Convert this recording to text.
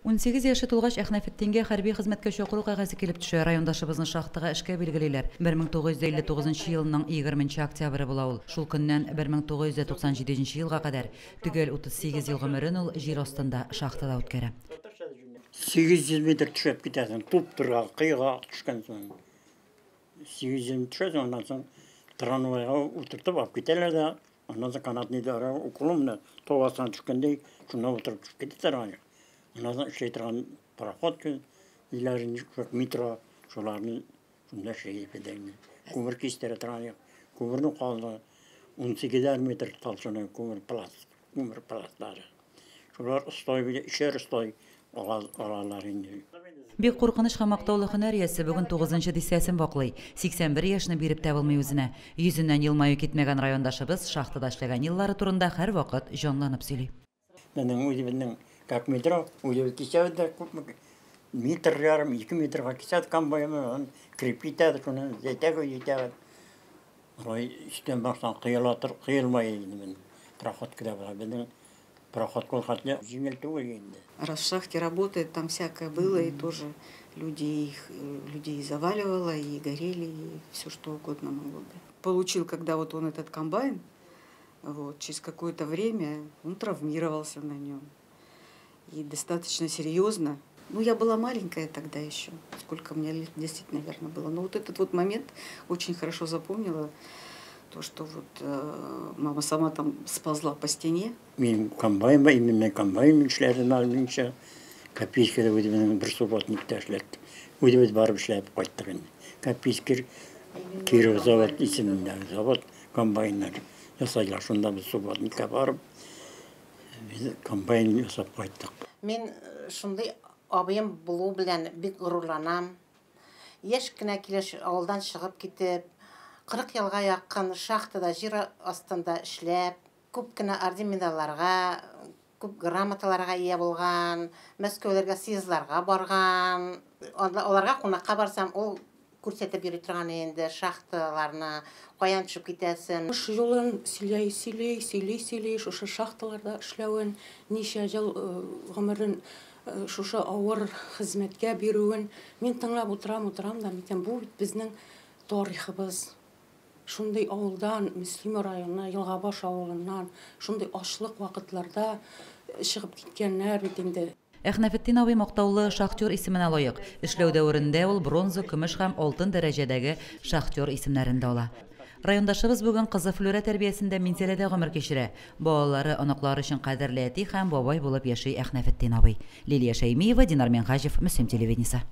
18 яше тулгач, Әхнәфетдингә хәрби хезмәткә чакыру кәгазе килеп төшә. Райондашыбызны шахтага эшкә билгелиләр. 1959 елның 20 октябре була ул. Шул көннән 1997 елга кадәр төгәл 38 ел гомерен ул җир астында шахтада үткәрә. 800 метр төшеп китәсең, туп-туры коега төшкәнсең. 800 төшәсең, аннан соң трамвайга утыртып алып китәләр дә, аннан соң канатный дара уклон менә тау астына төшкәндәй, шуннан утырып төшеп китәләр. Аннан соң эшли торган пароход ниләр, метро, шуларны шунда эшли инде. Күмер кистерә торган, күмернең калды 18 метр толщина күмер пласт, күмер пластлары. Шулар слой, өчәр слой алалар инде. Бик куркыныч һәм мактаулы һөнәр иясе бүген 9-нчы дистәсен ваклый. 81 яшьне биреп тә булмый үзенә. Йөзеннән елмаю китмәгән райондашыбыз шахтада эшләгән еллары турында һәрвакыт җанланып сөйли. Безнең үзебезнең как метро, үзебез кисәбез дә күпме метр ярым, 2 метрга кисәбез комбайны, кереп китәбез, шуны җитәбез, җитәбез. Рай өстән баштан кыела тор, кыелмай инде мин. Проходка була. Безнең проходка хәтле җиңел түгел инде. Раз в шахте работает, там всякое было, и тоже людей, их, людей заваливало, и горели, и все что угодно могло быть. Получил, когда вот он этот комбайн, вот, через какое-то время он травмировался на нем. И достаточно серьезно. Ну, я была маленькая тогда еще, сколько мне лет, 10, наверное, было. Но вот этот вот момент очень хорошо запомнила, то, что вот мама сама там сползла по стене. Мин комбайн, именно комбайн эшләдем әле Копейскида үзебезнең бер субботникта эшләттек. Үзебез барып эшләп кайттык инде. Копейский Киров завод исемендәге завод комбайннар ясайлар. Шунда без субботникка барып, без комбайн ясап кайттык. Мин шундый абыем булу белән бик горурланам. Яшь кенә килеш авылдан чыгып китеп, 40 елга якын шахтада җир астында эшләп, күп кенә орден медальләргә, күп грамоталарга ия булган, Мәскәүләргә съездларга барган. Аларга кунакка барсам, ул күрсәтеп йөри торган инде шахталарны, каян төшеп китәсен. Эш юлын сөйли, сөйли, сөйли, сөйли, шушы шахталарда эшләвен, ничә ел гомерен шушы авыр хезмәткә бирүен мин тыңлап утырам, утырам да, микән бу бит безнең тарихыбыз. Шундый авылдан, Мөслим районы, Елгабаш авылыннан, шундый ачлык вакытларда чыгып киткәннәр бит инде. Әхнәфетдин абый мактаулы шахтер исеменә лаек. Эшләү дәверендә ул бронза, көмеш һәм алтын дәрәҗәдәге шахтер исемнәрен дә ала. Райондашыбыз бүген кызы Флюра тәрбиясендә Минзәләдә гомер кичерә. Балалары, оныклары өчен кадерле әти һәм бабай булып яши Әхнәфетдин абый. Лилия Шәймиева, Динар Минһаҗев, Мөслим телевидениесе.